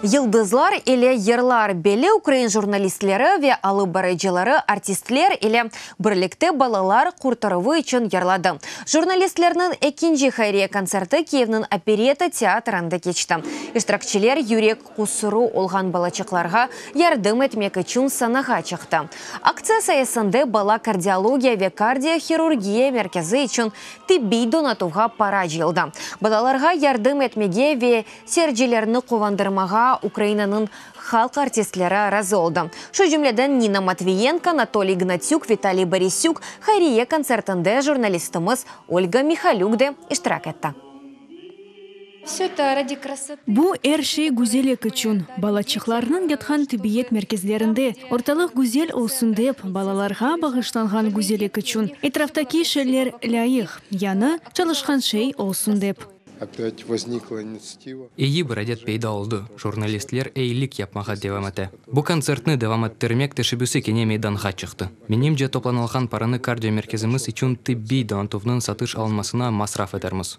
Yıldızlar ile yırlar belli ukrain jurnalistleri ve alıp barıcıları artistler ile birlikte balalar qurtaruvı içün yırladı. Jurnalistlerniñ ekinci hayriye kontserti Kiyevniñ operetta teatrında keçti. İştirakçiler yürek qusurı olğan balaçıqlarğa yardım etmek içün sanağa çıqtı. Aktsiya sayesinde bala kardiologiya ve kardiohirurgiya merkezi içün tibbiy donatuvğa para cıyıldı. Balalarğa yardım etmege ve seyircilerni quvandırmağa Ukrainanıñ halq artistleri razı oldı. Şu cümleden Nina Matviyenko, Anatoliy Gnatük, Vitaliy Borisük hayriye kontsertinde jurnalistimiz Olga Mihalük de iştirak etti. Все это ради красоты. Bu er şey güzellik içün. Balaçıqlarnıñ yatqan tibbiyet merkezlerinde ortalıq güzel olsun dep, balalarğa bağışlanğan güzellik içün. Etraftaki şeyler lâyıq, yañı, çalışqan şey olsun dep. Опять возникла инициатива. Eyi bir adet peyda oldı. Jurnalistler eyilik yapmağa devam ete. Bu kontsertni devam ettirmek teşebbüsi kene meydanğa çıqtı. Menimce, toplanılğan paranı kardiomerkezimiz içün tibbiy donatuvnıñ satın alınmasına masraf etermiz.